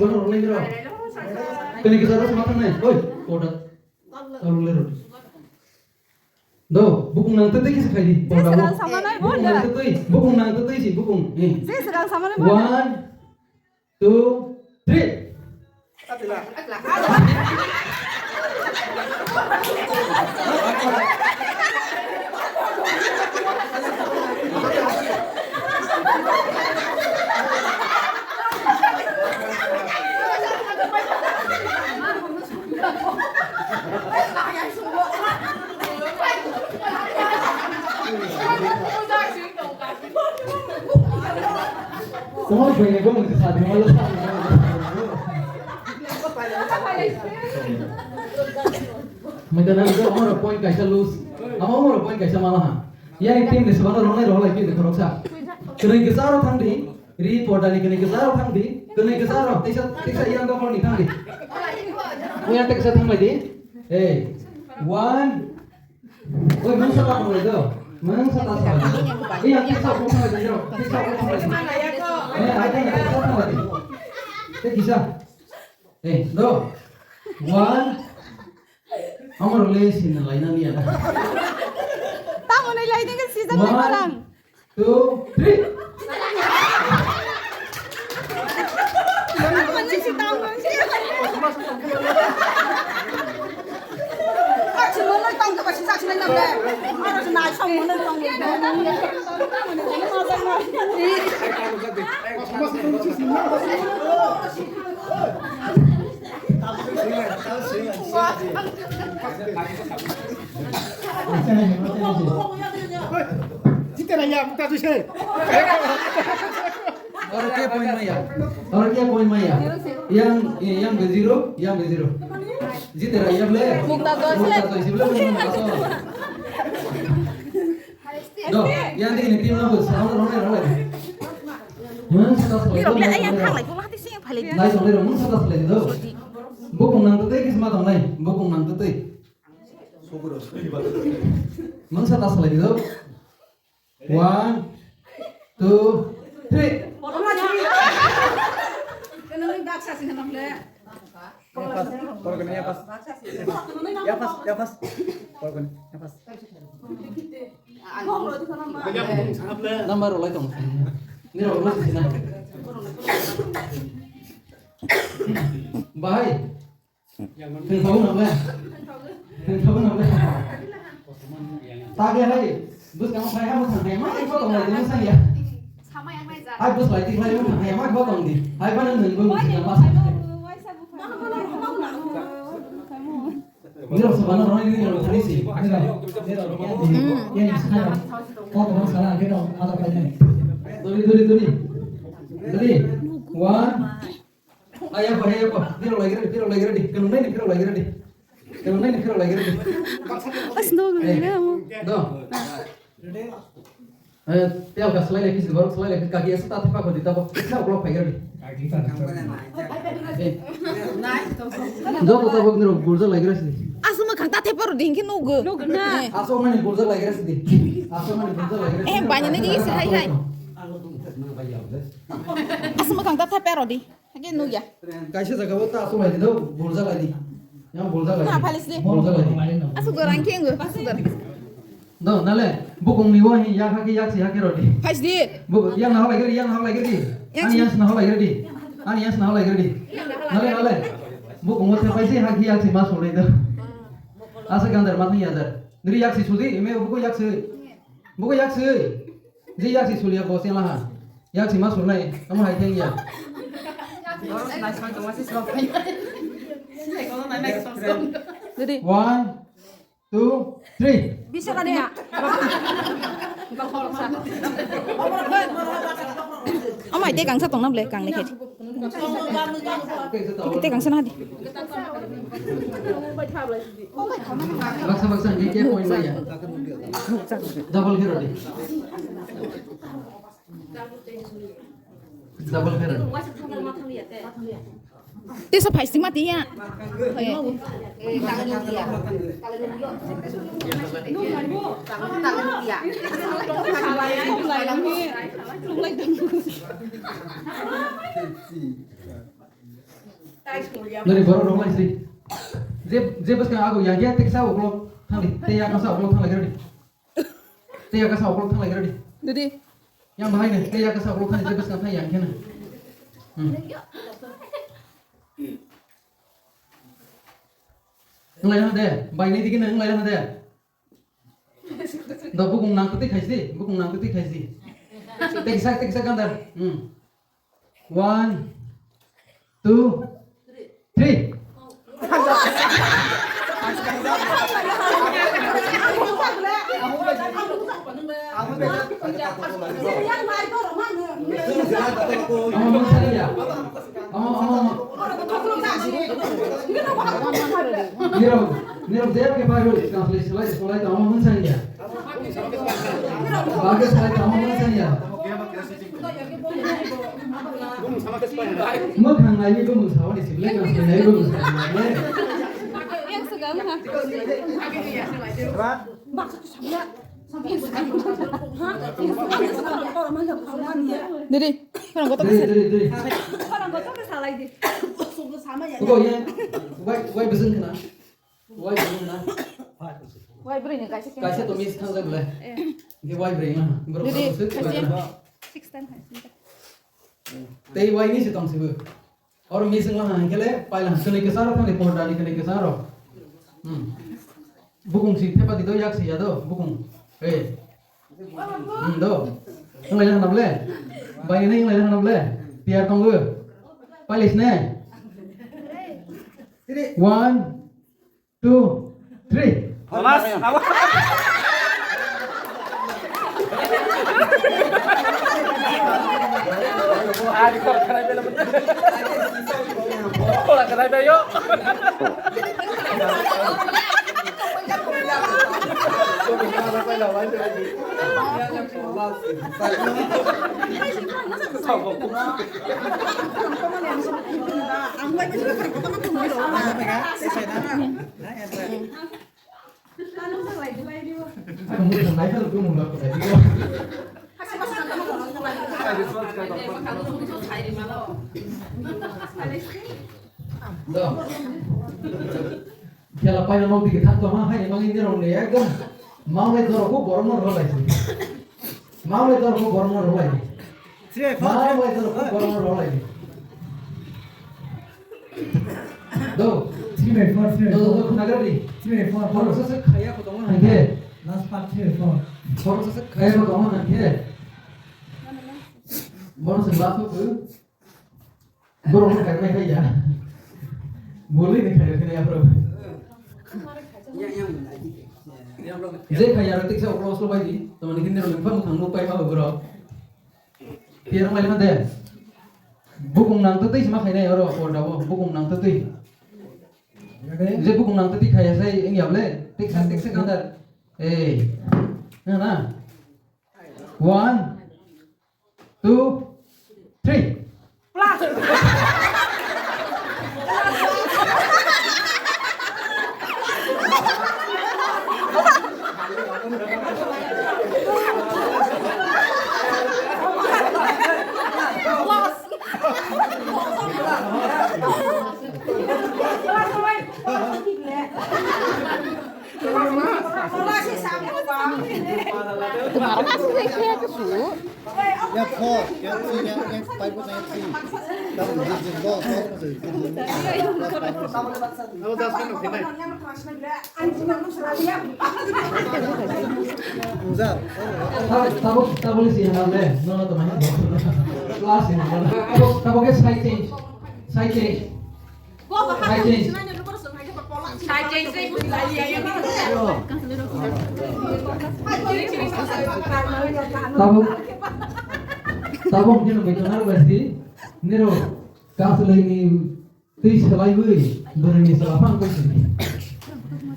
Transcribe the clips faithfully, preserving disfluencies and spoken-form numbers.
Bono rwlai rw. Kini kisa rw sama thangnai. Oi, order. Rwlai rw. Do, bukung nang tei tei kisa khai di. Order. Sera sama nai, bukung nang tei tei, bukung nang tei tei si, bukung. Eh. Sera sama nai, bol. One, two, three. Tamo bwini bumung se sadi malo sadi. Mui tana do amaro point kaisa lose. Amo amaro point kaisa mala ha. Yang team ni sebana rongnai rohlai pi de khoroksa. Kwnwi kisa aro thang di. Ri porda ni kwnwi kisa aro thang di. Kwnwi kisa aro teisa teisa yang do khorni thang di. Yang teisa thang lai di. Eh. One. Oi, mungsa ta tong lai do. Mungsa ta sa lai. Iya, kisa ko thang lai do. Kisa ko thang lai. Eh, ai ta kisa thang lai. Te kisa. Eh, do. One. Amar le sin lai na niya. Tamo nai lai ni sijak lai parang. Two, three. Jitera ya, buka tu se. Oro ke point maya. Oro ke point maya. Yang, yang be zero, yang be zero. Jitera ya ble. Mukta doi se. Mukta doi se ble. Do, yang ini tim na bus. Oro, oro, oro. Mung sata. Ni rok le ayang thang lai, pula hati sing phale. Lai song le mung sata le do. Bukung nang tei kisma tong lai. Bukung nang tei. Mungsa ta salai di do. One, two, three. Ya pas, ya pas. Number rok lai tong. Ni rok lai sina. Bahai. Thengthok nang le. Thengthok nang le. Ta ge hai. Bus kamo khai ha mo thang hai ma ko tong lai de mo sa ya. Hai bus lai ti lai mo thang hai ma ko tong di. Hai ba nang nang bus na ma sa. Ni rok sa ba na roi ni rok thani si. Ni rok, ni rok. Ye ni sa. Ko ko sa na ke no ada pai nai. Dori dori dori. Dori. One. Ayapa, ayapa, phirok laigra di, phirok laigra di, kwlwng nai ni phirok laigra di, kwlwng nai ni phirok laigra di. Asno gurung amo. Do. Eh, tel ka slai lekhi, borok slai lekhi, kaki asa ta thipa ko di, ta ko, ta uklok phaigra di. Eh. Do ko ta ko niro gurja laigra si. Asma khang ta thipa ro ding ki nugu. Nugu na. Aso mani gurja laigra si di. Aso mani gurja laigra si. Eh, banya ni di si hai hai. Asma khang ta thipa ro di. Hake nugya. Kaisa jaga o ta asuk lai di do, bulja lai di. Yang bulja lai di. Ha, phalis di. Bulja lai di. Asuk gorang khe ngo, asuk gorang. Do, nale, bukung ni wo hi yak hake yak si hake rodi. Phais di. Bu, yang nahok lai gari, yang nahok lai gari. Yang ani si- yang nahok lai gari. Ani yang nahok lai gari. Nale, nale. Bukung wo te phais di hake yak si ma sulai do. Asa gandar ma thang ya dar. Niri yak si sudi, ime buku yak si. Buku yak si. Ji yak si sulia bo sela ha. Yak si ma sulnai, tamo hai theng ya. Didi. One, two, three. Bisa kali ya? Amai de kangsa tong nam le kang ne khe. Te kangsa na di. Baksa baksa ni ke point maya. Double hero di. Double hero. Te sa phai sima tiya. Nini borok rok lai si. Je, je bwskang ago yang ya teksa uklok thangdi. Tei ya kasa uklok thang lai rodi. Tei ya kasa uklok thang lai rodi. Didi. Yang bahai ne, tei ya kasa uklok thang je bwskang thang yang kena. Hmm. Nglai na de, bai ne digi na nglai na de. Do bukung nang kwtwi khaisi, bukung nang kwtwi khaisi. Teksa, teksa gandar. Hmm. One, two, three. Omo mung sani ya. Omo, omo, omo. Nirok, nirok jaya ke pai roi, translate salai, salai, omo mung sani ya. Bagwi salai, omo mung sani ya. Mwkhang naini bumung sawani sibile, translate nai bumung sawani. Yang segang ha. Diri, khorang kotor Diri, diri, diri. Khorang kotor salai di. Ogo, ye, wai, wai, bwswng khna. Wai, bwswng khna. Wai, bwrwi ni kaisa khe. Kaisa to miss thang jak le. Eh. Ye wai, bwrwi na. Borok Diri, khorang sik, kaisa wai na. Six time hai. Tei wai ni se tong sibu. Oro missing ma hang kele, paila hang kele kesa ro, thani porda ni kele kesa ro. Hmm. Bukung si thepa di do, yak si ya do, bukung. Eh. Hmm, do. Nglai hang nable. Bai ni nglai hang nable. Tiar tong gu. Pailis ne. One, two, three. Alas. Ari kor khanai bela. Kor khanai bela yo. Ang mui thang nai thang tung mung lak thai dio. Do. Khela paina nok digi thang tong ha, hai mangin ni rong ni ekdom. Mau le dorok ko borok no rw lai si. Mau le dorok ko borok no rw lai si. Three by four, Mau three le dorok ko by four. Borok no rw lai si. Do. Three by four, three by Do, do, four. Do, khnagra di. Three by four, four. Borok sa sa khaya ko tong ha. Hangke. Last part three by four. Borok sa sa khaya ko tong ha hangke. Borok sa last part. Borok no khairok nai khlai ya. Bolwi ni khairok khe ya borok. Je khlai ya rok tiksa ulo ulo bai di. Tamani khe nirok ni bumung thang nuk pai ma borok. Pierong lai ma de. Bukung nang twtwi sima khainai oro porda o. Bukung nang twtwi. Je bukung nang twtwi khaiya sai wngya ble. Tiksa tiksa gandar. Ei. Na na. One, two, three. Ya, four, ya, three, ya, ya, five, ya, three. Double digit, go, go, go, go. Ujar. Tabuk, tabuk si hamle, no, no, to mahin. Plus si hamle. Tabuk, tabuk ke side change, side change. Tabuk, tabuk khe nungwi tongo basi, nero kasulai ni twi swlaiwi bwrwi ni chwla phang bai sini.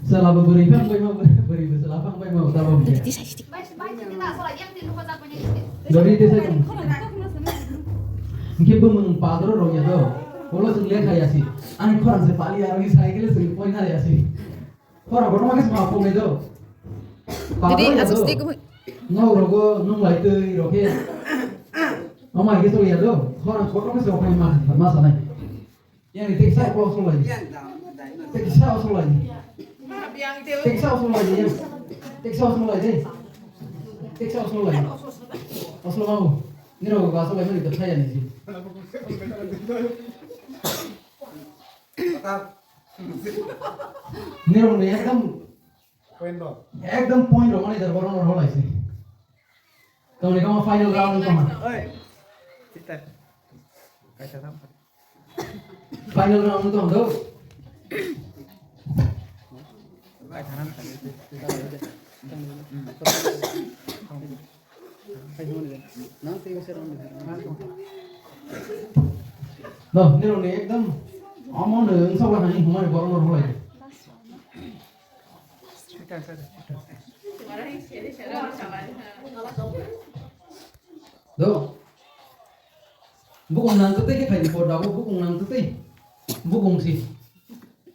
Chwla bo bwrwi phang bai ma, bwrwi bo chwla phang bai ma, tabuk khe. Dori tesa kung. Hingke bumung padoro rok ya do. Ulo chwng lekha ya si. Ani khorang se pali ya, ani cycle se poi na ya si. Khorang kotorma khe sma pung nai do. Didi, padoro ya asuk do. Sidi kumui. Nok rogo nung lai twi rok khe. Ama hingke chwng ya do. Khorang kotorma khe sma pung ma, ma sanai. Yang ni teksa ko osong lai. Teksa osong lai. Teksa osong lai yang. Teksa osong lai deh. Teksa osong lai. Osong mau. Nirok ba osong lai mani teksa ya ni. Nirok ni ekdam Point rok. Ekdam point rok mani jar borok no rw lai se. Tongni kama final round wng tongma. Oi. Kita. Kaisa tham. Final round wng tong do. Kaisa tham. No, nirok ni ekdam omo no wng sok lai hani humani borok no rw lai. Do. Bukung nang twtwi khe khaidi por dago, bukung nang twtwi. Bukung si.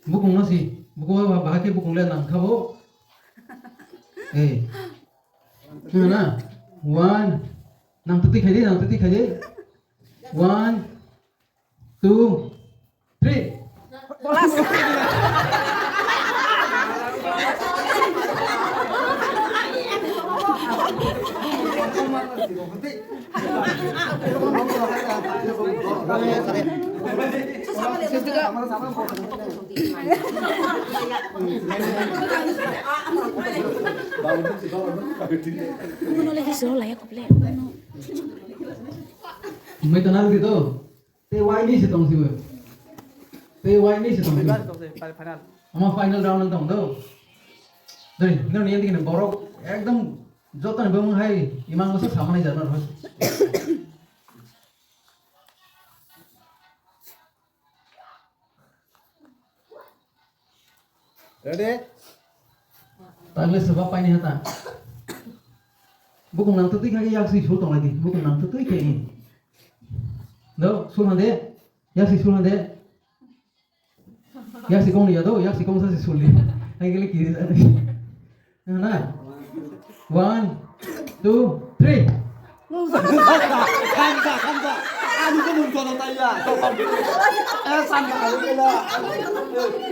Bukung no si. Bukung ba bahai khe bukung le nang kha bo. Eh. Khna na? One. Nang twtwi khaidi, nang twtwi khaidi. One. Two, three. Uno le hizo la ya kuple. Mai tanal gitu. Tei waini se tong sibo. Tei waini se tong sibo. Final. Omo final round wng tong do. Dei, nini yang dikini borok ekdom joto ni bumung hai imang masa sama ni jana rw. Ready? Tagle sebab paini hata. Bukung nang twtwi kha yak si sul tong lai di. Bukung nang twtwi kha i. Do, sul hande. Yak si sul hande. Yak si kong ni ya do, yak si kong sa si sul di. Hai gele kiri sa. Na. One, two, three. Khamsa, khamsa. Ani ko mun jono taiya. Eh, sanda, sanda, sanda.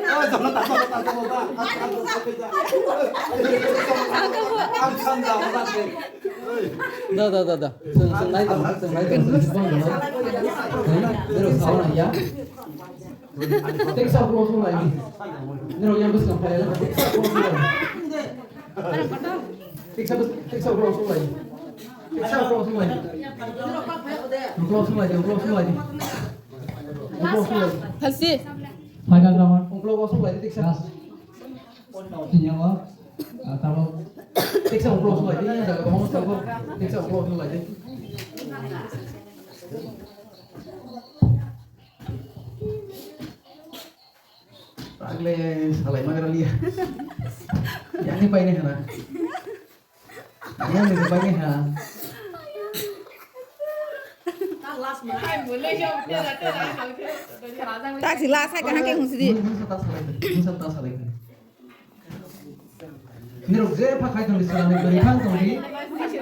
Eh, jono ta, jono ta, jono ta. Ang sanda, sanda. Da, da, da, da. Sung, sung, nai, sung, sung, nai, sung, sung, sung, sung. Hai, dero sauna ya. Teksa ulo sung lai. Nero yang bus kan payah lah. Teksa ulo sung lai. Teksa bus, teksa ulo sung lai. Teksa ulo sung lai. Ulo sung lai, ulo sung lai. Ulo sung lai. Hasi. Final round. Ulo sung lai, teksa. Last. Sini apa? Ah, tahu. Teksa ulo sung lai. Ini ada ngomong siapa? Teksa ulo sung lai. Tagle salai magra liya. Yang ni paine hana. Yang ni paine ha. Tak si la sai kana ke hung si di. Musa ta salai. Musa ta salai. Nirok je pha khai tong di sila ni bari thang tong di.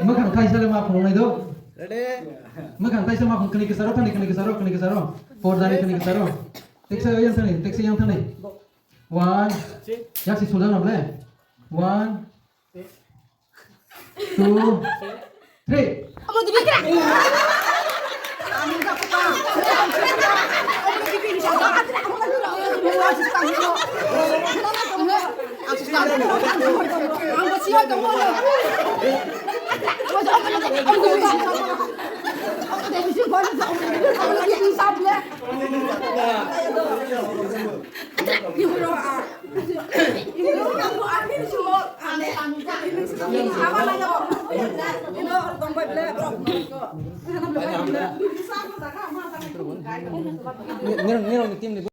Makhang khai sale ma phunung nai do. Ready? Makhang khai sale ma phung kani kisaro thani kani kisaro kani kisaro. Por dani kani kisaro. Teksa yang thani, teksa yang thani. One. Yak si sulda na ble. One. Two. Three. Nirok, nirok ni team ni